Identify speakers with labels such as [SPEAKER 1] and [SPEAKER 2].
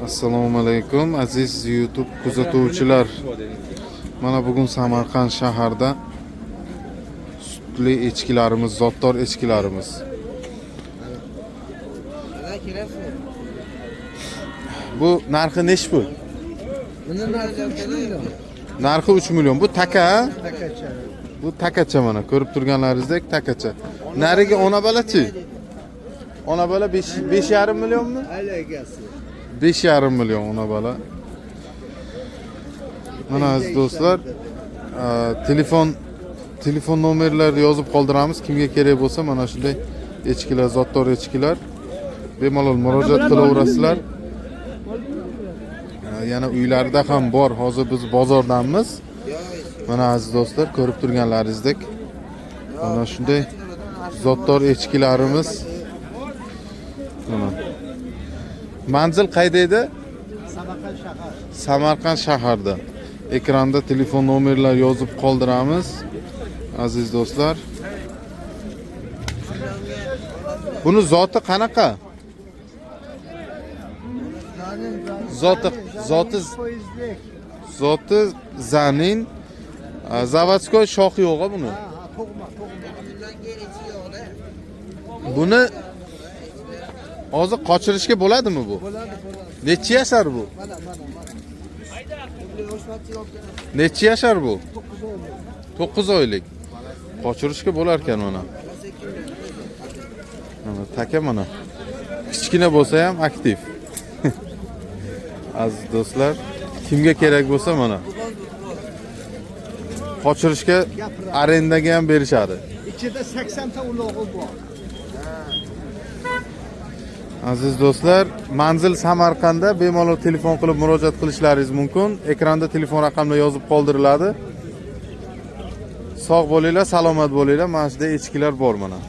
[SPEAKER 1] Assalomu alaykum, aziz YouTube kuzatuvchilar. Mana bugun Samarqand shaharida sutli echkilarimiz, zotdor echkilarimiz. Bu narxi nechi pul?
[SPEAKER 2] Buni narxi 3 million.
[SPEAKER 1] Narxi 3 million. Bu taka, ha?
[SPEAKER 2] Takacha.
[SPEAKER 1] Bu takacha, mana ko'rib turganlaringizdek takacha. Narigi ona balachi? Ona bala 5 5,5 millionmi?
[SPEAKER 2] Hali egasi.
[SPEAKER 1] 5,5 million ona bala. Mana aziz do'stlar, telefon nomerlarini yozib qoldiramiz. Kimga kerak bo'lsa, mana shunday echkilar, zotdor echkilar bemalol murojaat qilaverasizlar. Yana uylarida ham bor. Hozir biz bozordamiz. Mana aziz do'stlar, ko'rib turganlaringizdek mana shunday zotdor echkilarimiz. Mana. Manzil qayda edi?
[SPEAKER 2] Samarqand shahar.
[SPEAKER 1] Samarqand shaharida. Ekranda telefon nomerlar yozib qoldiramiz. Aziz do'stlar. Buni zoti qanaqa? Zoti
[SPEAKER 2] Poyezdlik.
[SPEAKER 1] zoti zanin. Заводской shoxi yo'q a buni.
[SPEAKER 2] Ha, tug'ma, tug'ma.
[SPEAKER 1] Buni hozir qochirishga bo'ladimi bu?
[SPEAKER 2] Bo'ladi, bo'ladi.
[SPEAKER 1] Necha yashar bu?
[SPEAKER 2] Mana, mana, mana.
[SPEAKER 1] Necha yashar bu?
[SPEAKER 2] 9 oylik.
[SPEAKER 1] 9 oylik. Qochirishga bo'lar ekan mana. Mana taka mana. Kichkina bo'lsa ham aktiv. Aziz do'stlar, kimga kerak bo'lsa mana. Qochirishga arendaga ham berishadi.
[SPEAKER 2] Ichida 80 ta ulog'i bor.
[SPEAKER 1] Aziz do'stlar, manzil Samarqandda, bemalol telefon qilib murojaat qilishlaringiz mumkin. Ekranda telefon raqamlari yozib qoldiriladi. Sog' bo'linglar, salomat bo'linglar. Mana shunday echkilar bor mana.